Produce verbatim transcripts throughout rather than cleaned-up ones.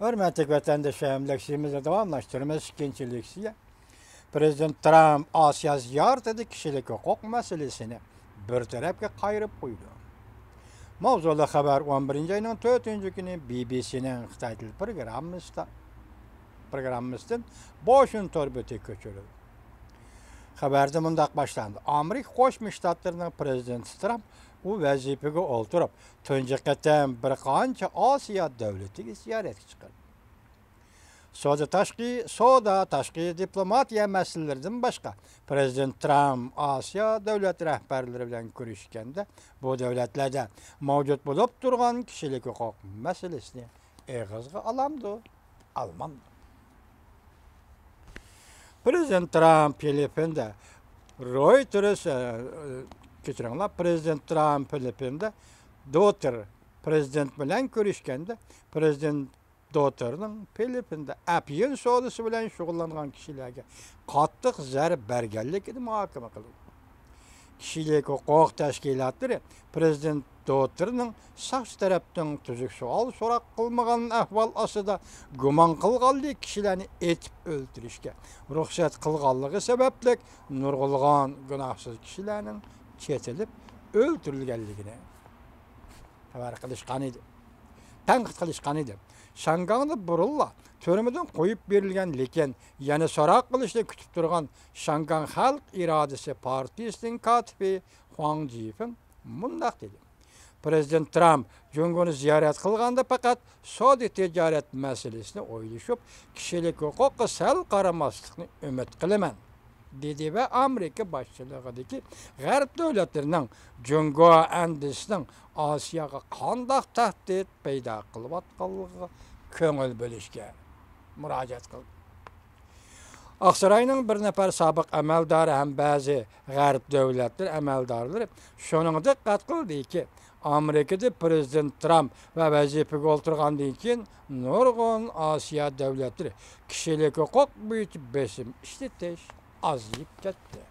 ھۆرمەتلىك ۋەتەنداشلار، ھەملەكچىمىزنى داۋاملاشتۇرىمىز. ئىككىنچى لېكسىيە. پرېزىدېنت ترامپ ئاسىيا زىيارىتىدە كىشىلىك ھوقۇق مەسىلىسىنى بىر تەرەپكە قايرىپ قويدى. ماۋزۇلۇق خەۋەر ئون بىرىنچى ئاينىڭ تۆتىنچى كۈنى بى بى سىنىڭ خىتاي تىل پروگراممىسىدا، پروگراممىسىدىن بوشۈن تور بېتىگە كۆچۈرۈلدى. خەۋەردە مۇنداق باشلاندى: ئامېرىكا قوشما شتاتلىرىنىڭ پرېزىدېنتى ترامپ ئۇ ۋەزىپىگە ئولتۇرۇپ، تۇنجى قېتىم بىر قانچە ئاسىيا دۆلىتىگە زىيارەتكە چىقىدۇ. سودا تاشقى، سودا، تاشقى دىپلوماتىيە مەسىلىلىرىدىن باشقا، پرېزىدېنت ترامپ ئاسىيا دۆلەت رەھبەرلىرى بىلەن كۆرۈشكەندە، بۇ دۆلەتلەردە مەۋجۇت بولۇپ تۇرغان كىشىلىك ھوقۇق مەسىلىسىنى ئېغىزغا ئالامدۇ، ئالمامدۇ؟ پرېزىدېنت ترامپ فىلىپپىندا رويتېرس، ئە، كەچۈرۈڭلار، پرېزىدېنت ترامپ فىلىپپىندا دوتېر پرېزىدېنت بىلەن كۆرۈشكەندە، پرېزىدېنت دوتېرنىڭ فىلىپپىندا ئەپيۈن سودىسى بىلەن شۇغۇللانغان كىشىلەرگە قاتتىق زەربە بەرگەنلىكىنى مۇھاكىمە قىلدى. كىشىلىك ھوقۇق تەشكىلاتلىرى پرېزىدېنت دوتېرنىڭ ساقچى تەرەپتىن تۈزۈك سوئال سوراق قىلمىغان ئەھۋال ئاستىدا گۇمان قىلغانلىق كىشىلەرنى ئېتىپ ئۆلتۈرۈشكە رۇخسەت قىلغانلىقى سەۋەبلىك نۇرغۇنلىغان گۇناھسىز كىشىلەرنىڭ چېتىلىپ ئۆلتۈرۈلگەنلىكىنى خەۋەر قىلىشقان ئىدى. تەنقىد قىلىشقان ئىدى. شياڭگاڭدا بۇرۇنلا تۈرمىدىن قويۇپ بېرىلگەن، لېكىن يەنە سوراق قىلىشنى كۈتۈپ تۇرغان شياڭگاڭ خەلق ئىرادىسى پارتىيىسىنىڭ كاتىپى خۇاڭ جىفېڭ مۇنداق دېدى: پرېزىدېنت ترامپ جۇڭگونى زىيارەت قىلغاندا پەقەت سودا تىجارەت مەسىلىسىنى ئويلىشىپ، كىشىلىك ھوقۇققا سەل قارىماسلىقنى ئۈمىد قىلىمەن. دېدى ۋە ئامېرىكا باشچىلىقىدىكى غەرب دۆلەتلىرىنىڭ جۇڭگو ئەندىزىسىنىڭ ئاسىياغا قانداق تەھدىت پەيدا قىلىۋاتقانلىقىغا كۆڭۈل بۆلۈشكە مۇراجىئەت قىلدى. ئاقساراينىڭ بىر نەپەر سابىق ئەمەلدارى ھەم بەزى غەرب دۆلەتلىرى ئەمەلدارلىرى شۇنىڭغا دىققەت قىلدىكى، ئامېرىكىدا پرېزىدېنت ترامپ ۋە ۋەزىپىگە ئولتۇرغاندىن كېيىن نۇرغۇن ئاسىيا دۆلەتلىرى كىشىلىك ھوقۇق بويىچە بېسىم ئىشلىتىش ئازىيىپ كەتتى.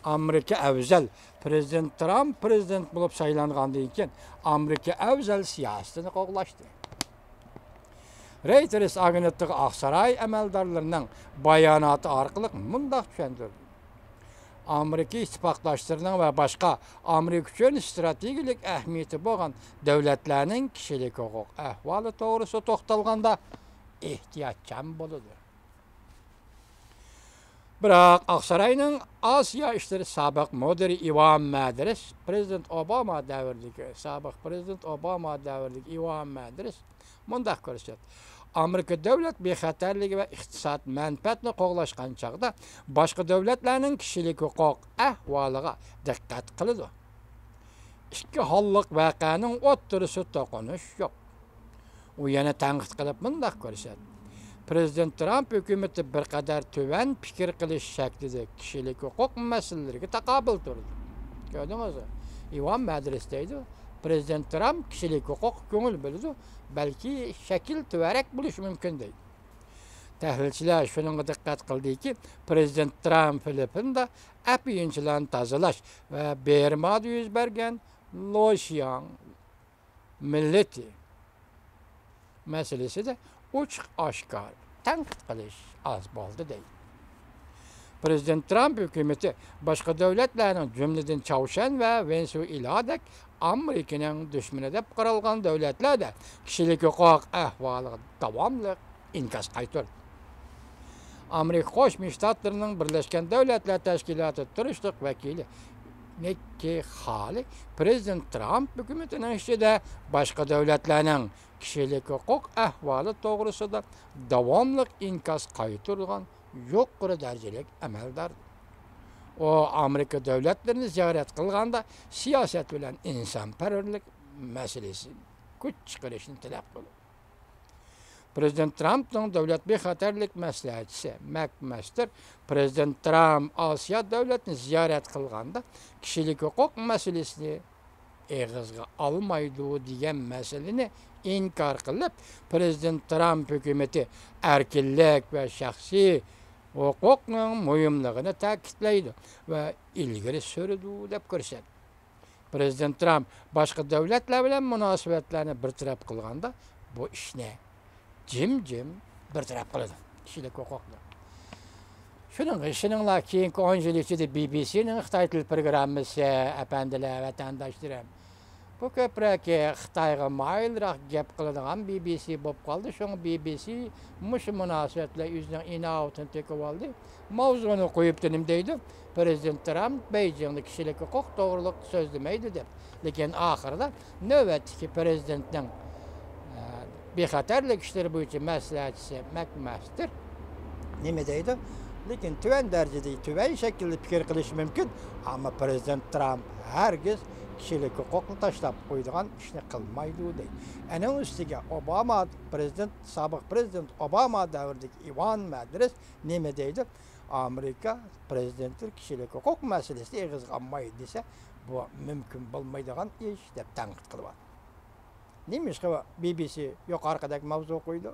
ئامېرىكا ئەۋزەل، پرېزىدېنت ترامپ پرېزىدېنت بولۇپ سايلانغاندىن كېيىن ئامېرىكا ئەۋزەل سىياسىتىنى قوغلاشتى. رېيتېرس ئاگېنتلىقى ئاقساراي ئەمەلدارلىرىنىڭ باياناتى ئارقىلىق مۇنداق چۈشەندۈردى: ئامېرىكا ئىتتىپاقداشلىرىنىڭ ۋە باشقا ئامېرىكا ئۈچۈن ئىستراتېگىيەلىك ئەھمىيىتى بولغان دۆلەتلەرنىڭ كىشىلىك ھوقۇق ئەھۋالى توغرىسىدا توختالغاندا ئېھتىياتچان بولىدۇ. بىراق ئاقساراينىڭ ئاسىيا ئىشلىرى سابىق مۇدىرى ئىۋان مەدرىس، پرېزىدېنت ئوباما دەۋرىدىكى، سابىق پرېزىدېنت ئوباما دەۋرىدىكى ئىۋان مەدرىس مۇنداق كۆرسەتتى: ئامېرىكا دۆلەت بىخەتەرلىكى ۋە ئىقتىساد مەنپەئەتىنى قوغلاشقان چاغدا باشقا دۆلەتلەرنىڭ كىشىلىك ھوقۇق ئەھۋالىغا دىققەت قىلىدۇ. ئىككى ھاللىق ۋەقەنىڭ ئوتتۇرىسىدا توقۇنۇش يوق. ئۇ يەنە تەنقىد قىلىپ مۇنداق كۆرسەتتى: پرېزىدېنت ترامپ ھۆكۈمىتى بىر قەدەر تۆۋەن پىكىر قىلىش شەكلىدە كىشىلىك ھوقۇق مەسىلىلىرىگە تاقابىل تۇرىدۇ. كۆردىڭىزمۇ؟ ئىۋان مەدرىس دەيدۇ، پرېزىدېنت ترامپ كىشىلىك ھوقۇققا كۆڭۈل بۆلىدۇ، بەلكى شەكىل تۆۋەنرەك بولۇشى مۇمكىن دەيدۇ. تەھلىلچىلەر شۇنىڭغا دىققەت قىلدىكى، پرېزىدېنت ترامپ فىلىپپىندا ئەپيۈنچىلارنى تازىلاش ۋە بىرمادا يۈز بەرگەن لوشياڭ مىللىتى مەسىلىسىدە ئوچۇق ئاشكارا تەنقىد قىلىش ئاز بولدى دەيدۇ. پرېزىدېنت ترامپ ھۆكۈمىتى باشقا دۆلەتلەرنىڭ، جۈملىدىن چاۋشيەن ۋە ۋېنېسۇئېلادەك ئامېرىكىنىڭ دۈشمىنى دەپ قارالغان دۆلەتلەردە كىشىلىك ھوقۇق ئەھۋالىغا داۋاملىق ئىنكاس قايتۇردى. ئامېرىكا قوشما شتاتلىرىنىڭ بىرلەشكەن دۆلەتلەر تەشكىلاتى تۇرۇشلۇق ۋەكىلى نىككى خالى پرېزىدېنت ترامپ ھۆكۈمىتىنىڭ ئىچىدە باشقا دۆلەتلەرنىڭ كىشىلىك ھوقۇق ئەھۋالى توغرىسىدا داۋاملىق ئىنكاس قايتۇرىدىغان يۇقىرى دەرىجىلىك ئەمەلدار. ئۇ ئامېرىكا دۆلەتلىرىنى زىيارەت قىلغاندا سىياسەت بىلەن ئىنسانپەرۋەرلىك مەسىلىسى كۈچ چىقىرىشنى تەلەپ قىلدى. پرېزىدېنت ترامپنىڭ دۆلەت بىخەتەرلىك مەسلىھەتچىسى مەك مەستېر پرېزىدېنت ترامپ ئاسىيا دۆلەتنى زىيارەت قىلغاندا كىشىلىك ھوقۇق مەسىلىسىنى ئېغىزغا ئالمايدۇ دېگەن مەسىلىنى ئىنكار قىلىپ، پرېزىدېنت ترامپ ھۆكۈمىتى ئەركىنلىك ۋە شەخسىي ھوقۇقنىڭ مۇھىملىقىنى تەكىتلەيدۇ ۋە ئىلگىرى سۈرىدۇ دەپ كۆرسەتتى. پرېزىدېنت ترامپ باشقا دۆلەتلەر بىلەن مۇناسىۋەتلەرنى بىر تەرەپ قىلغاندا، بۇ ئىشنى جىم-جىم بىر تەرەپ قىلىدۇ، كىشىلىك ھوقۇقنى. شۇنىڭغا ئىشىنىڭلار، كېيىنكى ئون يىل ئىچىدە بى بى سىنىڭ خىتاي تىل پروگراممىسى، ئەپەندىلەر، ۋەتەنداشلىرىم، بۇ كۆپرەك خىتايغا مايىلراق گەپ قىلىدىغان بى بى سى بولۇپ قالدى. شۇڭا بى بى سى مۇشۇ مۇناسىۋەت بىلەن ئۆزىنىڭ ئىناۋىتىنى تېپىۋالدى. ماۋزۇنى قويۇپتۇ، نېمە دەيدۇ؟ پرېزىدېنت ترامپ بېيجىڭدا كىشىلىك ھوقۇق توغرۇلۇق سۆزلىمەيدۇ دەپ. لېكىن ئاخىرىدا نۆۋەتتىكى پرېزىدېنتنىڭ، ئە، بىخەتەرلىك ئىشلىرى بويىچە مەسلىھەتچىسى مەكمەستېر نېمە دەيدۇ؟ لېكىن تۆۋەن دەرىجىدە، تۆۋەن شەكىلدە پىكىر قىلىشى مۇمكىن، ئەمما پرېزىدېنت ترامپ ھەرگىز كىشىلىك ھوقۇقنى تاشلاپ قويىدىغان ئىشنى قىلمايدۇ دەيدۇ. ئەنىڭ ئۈستىگە ئوباما پرېزىدېنت، سابىق پرېزىدېنت ئوباما دەۋرىدىكى ئىۋان مەدرىس نېمە دەيدۇ؟ ئامېرىكا پرېزىدېنتى كىشىلىك ھوقۇق مەسىلىسىنى ئېغىزغا ئالمايدۇ دېسە، بۇ مۇمكىن بولمايدىغان ئىش دەپ تەنقىد قىلىۋاتىدۇ. نېمىشقا بى بى سى يۇقىرىقىدەك ماۋزۇ قويىدۇ؟